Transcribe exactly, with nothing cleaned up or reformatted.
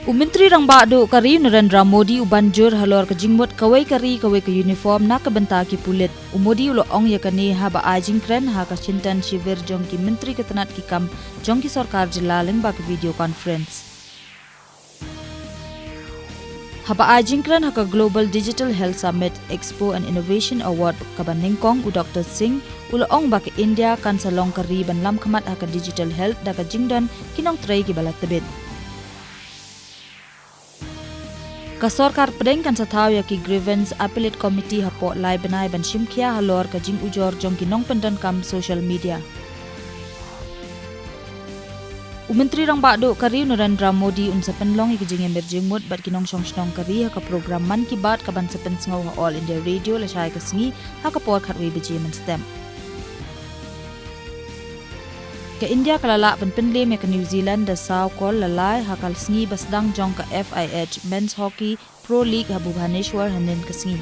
U Myntri Rangbah Duh ka ri u Narendra Modi u ban jur halor ka jingmut kawei ka ri kawei ka uniform na ka bynta ki pulit. U Modi u la ong ïa kane haba ai jingkren ha ka Chintan Shivir jong ki Myntri ka tnat ki kam jong ki sorkar jylla lyngba ka video conference. Haba ai jingkren ha ka Global Digital Health Summit, Expo and Innovation Award kaba nyngkong, u Doktor Singh u la ong ba ka India kan sa long ka ri ban lam khmat ha ka digital health da ka jingdon ki nongtrei kiba la tbit. Ka sorkar pdeng kan sa thaw ïa ki grievance appellate committee hapoh lai bnai ban shim khia halor ka jingujor jong ki nongpyndonkam social media. U Myntri Rangbah Duh ka ri u Narendra Modi un sa pynlong ïa ka jingïamir jingmut bad ki nongshong shnong ka ri ha ka program Mann Ki Baat kaban sa pynsngew ha All India Radio lashai ka sngi ha ka por khatwei baje mynstep. Ka India ka la lah ban pynlem ïa ka New Zealand da saw kol la lai ha ka sngi ba sdang jong ka F I H Men's Hockey Pro League ha Bhubaneswar hynnin ka sngi.